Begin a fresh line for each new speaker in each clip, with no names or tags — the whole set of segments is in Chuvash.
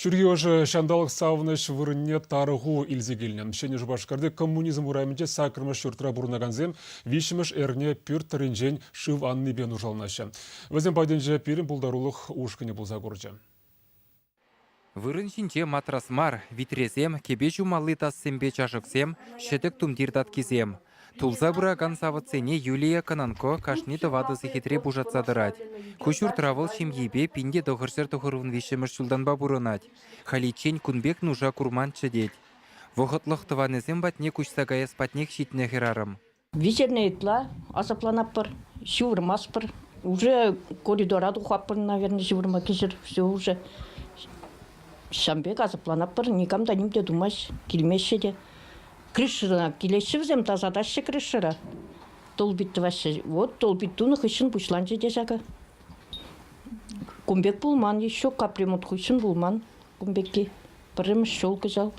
Ҫурхи ӑшӑ ҫанталӑк савӑнӑҫ вырӑнне тарӑху илсе килнӗ. Ҫӗнӗ Шупашкарти Коммунизм урамӗнче саккӑрмӗш ҫуртра пурӑнакансем виҫҫӗмӗш эрне пӳрт тӑрринчен шыв аннипе нушаланаҫҫӗ. Вӗсем патӗнче пирӗн пултарулӑх ушкӑнӗ пулса курчӗ.
Вырӑн ҫинче матрас мар, витресем, кӗпе ҫумалли тазсемпе чашӑксем, ҫӗтӗк тумтир таткисем. Тулса пыракан савӑтсене Юлия Кононко кашни тӑватӑ сехетре пушатса тӑрать. Ку ҫуртра вӑл ҫемйипе 1993 ҫултанпа пурӑнать. Халиччен кун пек нуша курманччӗ тет. Вӑхӑтлӑх тӑванӗсем патне куҫса каяс патнех ҫитнӗ хӗрарӑм.
Виҫерне ытла асапланатпӑр, ҫывӑрмастпӑр. Уже коридора тухатпӑр, наверное, ҫывӑрма кӗҫӗр. Все уже ҫавӑн пек асапланатпӑр. Никам та ним те тумасть, килмеҫҫӗ те. Крышӑна килеҫҫӗ вӗсем, тасатаҫҫӗ крышӑра. Тол-пит тӑваҫҫӗ. Вот тол-пит тунӑ хыҫҫӑн пуҫланчӗ те ҫакӑ. Кун пек пулман еще, капремонт хыҫҫӑн пулман кун пекки. Пӗрремӗш ҫул кӑҫал.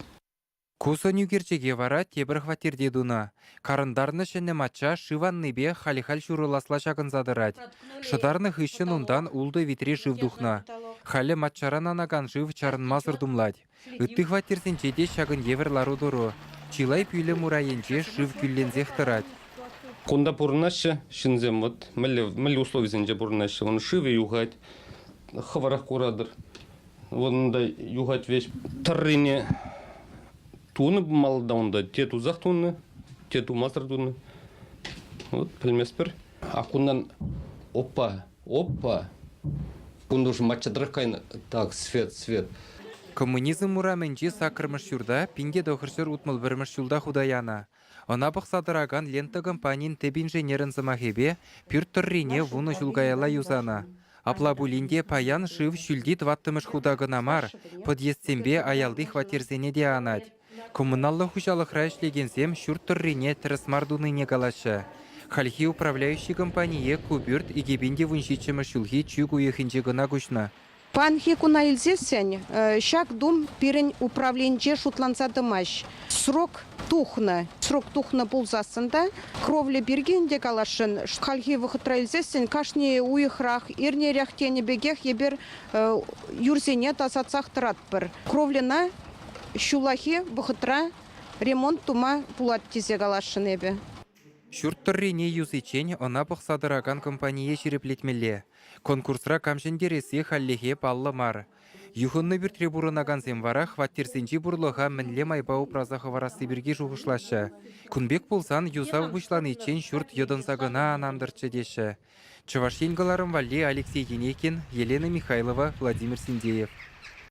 Ку сӑнӳкерчӗке вара тепӗр хваттерте тунӑ. Карӑнтарнӑ ҫӗнӗ мачча шыв аннипе халь-халь ҫурӑласла ҫакӑнса тӑрать. Шӑтарнӑ хыҫҫӑн унтан ултӑ витре шыв тухнӑ. Халӗ маччаран анакан шыв чарӑнмасӑр тумлать. Ытти хваттерсенче те ҫакӑн евӗр лару-тӑру. Чылай пӳлӗм урайӗнче шыв кӳлленсех тӑрать.
Кунта пурӑнаҫҫӗ ҫынсем вот мӗнле, мӗнле условисенче пурӑнаҫҫӗ. Ун шывӗ юхать, хӑвӑрах куратӑр. Вот унта юхать веҫ. Тӑррине тунӑ малта унта те тусах тунӑ, те тумасӑр тунӑ. Вот пӗлместпӗр. А кунтан опа, Опа! Кун уж мачча тӑрӑх кайнӑ. Так, свет, свет.
Коммунизм урамӗнчи саккӑрмӗш ҫурта 1961 ҫулта хута янӑ. Ӑна пӑхса тӑракан Лента компанин тӗп инженерӗн сӑмахӗпе, пӳрт тӑррине вунӑ ҫул каялла юсанӑ. Апла пулин те паян шыв ҫӳлти тӑваттӑмӗш хута кӑна мар, подъездсемпе аялти хваттерсене те анать. Коммуналлӑ хуҫалӑхра ӗҫлекенсем ҫурт тӑррине тӗрӗс мар тунине калаҫҫӗ. Хальхи управляющи компание ку пӳрт 2017 ҫулхи чӳк уйӑхӗнче кӑна куҫнӑ.
Паянхи куна илсессӗн ҫак дом пирӗн управленинче шутланса тӑмасть. Срок тухнӑ. Срок тухнӑ пулсассӑн та кровля пирки ӗнтӗ каласшӑн. Хальхи вӑхӑтра илсессӗн кашни уйӑхрах, эрнерех тенӗ пекех эпир юрсене тасатсах тӑратпӑр. Кровльӑна ҫуллахи вӑхӑтра ремонт тума пулать тесе каласшӑн эпӗ.
Ҫурт тӑррине юсиччен ӑна пӑхса тӑракан компание ҫирӗплетмелле. Конкурсра кам ҫӗнтересси хальлӗхе паллӑ мар. Юхӑннӑ пӳртре пурӑнакансем вара хваттерсенчи пурлӑха мӗнле майпа упраса хӑварасси пирки шухӑшлаҫҫӗ. Кун пек пулсан юсав пуҫланиччен ҫурт йӑтӑнса кӑна ан антӑрччӗ теҫҫӗ. Чӑваш Ен кӑларӑм валли Алексей Енейкин, Елена Михайлова, Владимир Синдеев.